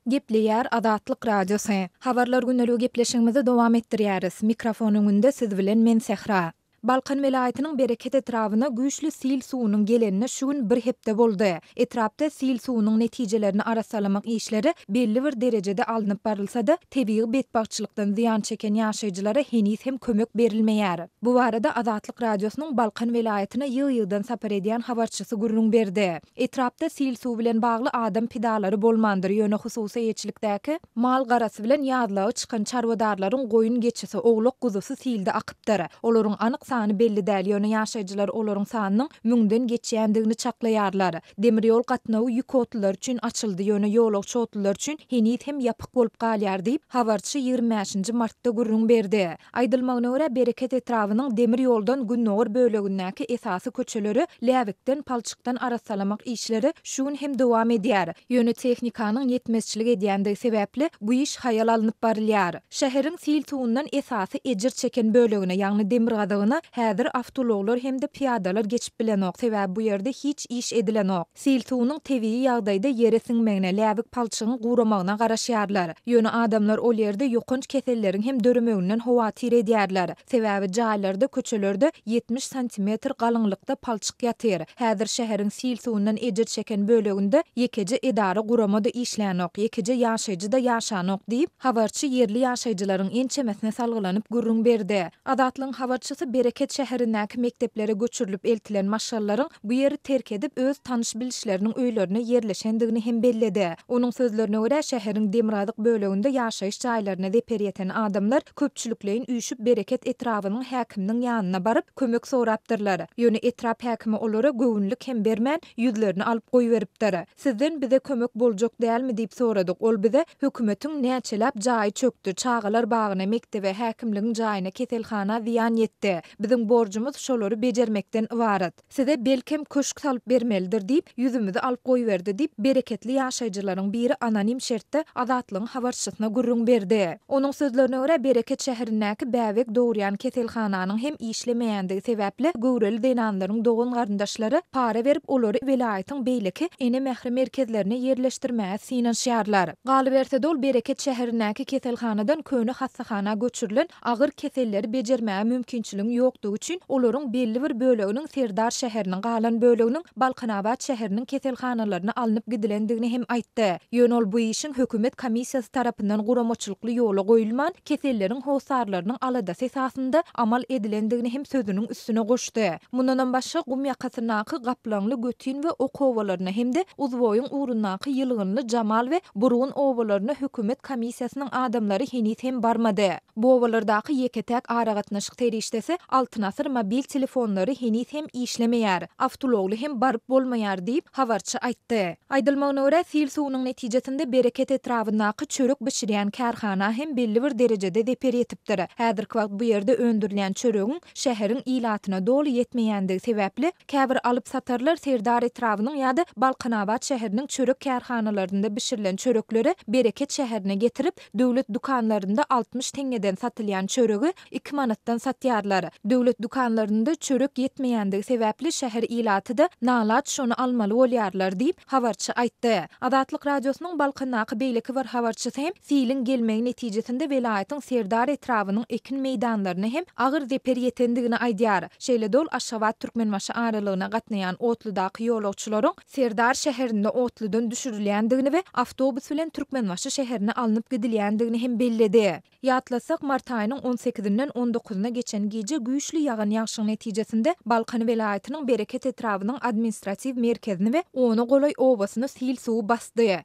Gepleýär Azatlyk Radiosy. Habarlar gündeligi gepleşigimizi dowam etdirýäris. Mikrofon öňünde siz bilen men Sähra. Balkan welaýatynyň Bereket etrabyna güýçli sil suwunyň gelenine şu gün bir hepde boldy. Etrapda sil suwunyň netijelerini arassalamak işleri belli bir derejede alnyp barylsa-da, tebigy betbagtçylykdan zyýan çeken ýaşaýjylara heniz hem kömek berilmeýär. Bu barada Azatlyk Radiosynyň Balkan welaýatyna ýygy-ýygydan sapar edýän habarçysy gürrüň berdi. Etrapda sil suw bilen bagly adam pidalary bolmandyr, ýöne hususy eýeçilikdäki mal-garasy bilen ýazlaga çykan çarwadarlaryň goýun-geçisi, owlak-guzusy silde akypdyr. Olaryň anyk sany belli däl, ýöne ýaşaýjylar olaryň sanynyň müňden geçýändigini çaklaýarlar. Demir ýol gatnawy ýük otlulary üçin açyldy, ýöne ýolagçy otlular üçin heniz hem ýapyk bolup galýar diýip, habarçy 25 nji martda gürrüň berdi. Aýdylmagyna görä, Bereket etrabynyň demir ýoldan gündogar bölegindäki esasy köçeleri läbikden, palçykdan arassalamak işleri şu gün hem dowam edýär. Ýöne tehnikanyň ýetmezçilik edýändigi sebäpli, bu iş haýal alnyp barylýar. Şäheriň sil suwundan esasy ejir çeken bölegine, ýagny demirgazygyna häzir awtoulaglar hem-de pyýadalar geçip bilenok, sebäbi bu ýerde hiç iş edilenok. Sil suwunyň tebigy ýagdaýda ýere siňmegine, läbik palçygyň guramagyna garaşýarlar. Ýöne adamlar ol ýerde ýokanç keselleriň hem döremeginden howatyr edýärler. Sebäbi jaýlarda, köçelerde 70 santimetr galyňlykda palçyk ýatyr. Häzir şäheriň sil suwundan ejir çeken böleginde ýekeje edara-gurama-da işlänok, ýekeje ýaşaýjy-da ýaşanok diýip, habarçy ýerli ýaşaýjylaryň ençemesine salgylanyp gürrüň berdi. Azatlygyň habarçysy Bereket şäherindäki mekdeplere göçürilip eltilen maşgalalaryň bu ýeri terk edip, öz tanyş-bilişleriniň öýlerine ýerleşendigini hem belledi. Onuň sözlerine görä, şäheriň demirgazyk böleginde ýaşaýyş jaýlaryna zeper ýeten adamlar köpçülikleýin üýşüp Bereket etrabynyň häkiminiň ýanyna baryp, kömek sorapdyrlar. Ýöne etrap häkimi olara göwünlik hem bermän, ýüzlerini alyp goýberipdir. Sizden bize kömek boljak dälmi diýip soradyk, ol bize, Hökümetiň näçeläp jaýy çökdi, çagalar bagyna, mekdebe, häkimligiň jaýyna, keselhana zyýan ýetdi. Biziň borjumyz şolary bejermekden ybarat. Size belkem köşk salyp bermelidir diýip, ýüzümizi alyp goýberdi diýip, bereketli ýaşaýjylaryň biri anonim şertde Azatlygyň habarçysyna gürrüň berdi. Onuň sözlerine görä, Bereket şäherindäki bäbek dogurýan keselhananyň hem işlemeýändigi sebäpli, göwreli zenanlaryň dogan-garyndaşlary para berip, olary welaýatyň beýleki Ene mähri merkezlerine ýerleşdirmäge synanyşýarlar. Galyberse-de, ol Bereket şäherindäki keselhanadan köne hassahana göçürilen agyr keselleri bejermäge mümkinçiligiň ýokdugy üçin, olaryň belli bir böleginiň Serdar şäheriniň, galan böleginiň Balkanabat şäheriniň keselhanalaryna alnyp gidilendigini hem aýtdy. Ýöne ol bu işiň hökümet komissiýasy tarapyndan guramaçylykly ýola goýulman, keselleriň hossarlarynyň aladasy esasynda amal edilendigini hem sözüniň üstüne goşdy. Mundanam başga, gum ýakasyndaky Gaplaňly Götin we Ok obalaryna hem-de Uzboýuň ugrundaky Ýylgynly Jamal we Burgun obalaryna hökümet komissiýasynyň adamlary heniz hem barmady. Bu obalardaky ýeke-täk aragatnaşyk serişdesi Altyn asyr mobil telefonlary heniz hem işlemeýär, awtoulagly hem baryp bolmaýar diýip, habarçy aýtdy. Aýdylmagyna görä, sil suwunyň netijesinde Bereket etrabyndaky çörek bişirýän kärhana hem belli bir derejede zeper ýetipdir. Häzirki wagt bu ýerde öndürilýän çöregiň şäheriň ilatyna doly ýetmeýändigi sebäpli, käbir alyp-satarlar Serdar etrabynyň ýa-da Balkanabat şäheriniň çörek kärhanalarynda bişirilen çörekleri Bereket şäherine getirip, Döwlet dükanlarynda 60 teňňeden satylýan çöregi iki manatdan satýarlar. Döwlet dükanlarynda çörek ýetmeýändigi sebäpli şäher ilaty-da nalaç şony almaly bolýarlar diýip, habarçy aýtdy. Azatlyk Radiosynyň Balkandaky beýleki bir habarçysy hem siliň gelmegi netijesinde welaýatyň Serdar etrabynyň ekin meýdanlaryna hem agyr zeper ýetendigini aýdýar. Şeýle-de ol Aşgabat-Türkmenbaşy aralygyna gatnaýan otludaky ýolagçylaryň Serdar şäherinde otludan düşürilýändigini we awtobus bilen Türkmenbaşy şäherine alnyp gidilýändigini hem belledi. Ýatlatsak, mart aýynyň on sekizinden on dokuzyna geçen gije güýçli ýagan ýagşyň netijesinde Balkan welaýatynyň Bereket etrabynyň administratiw merkezini we ona golaý obasyny sil suwy basdy.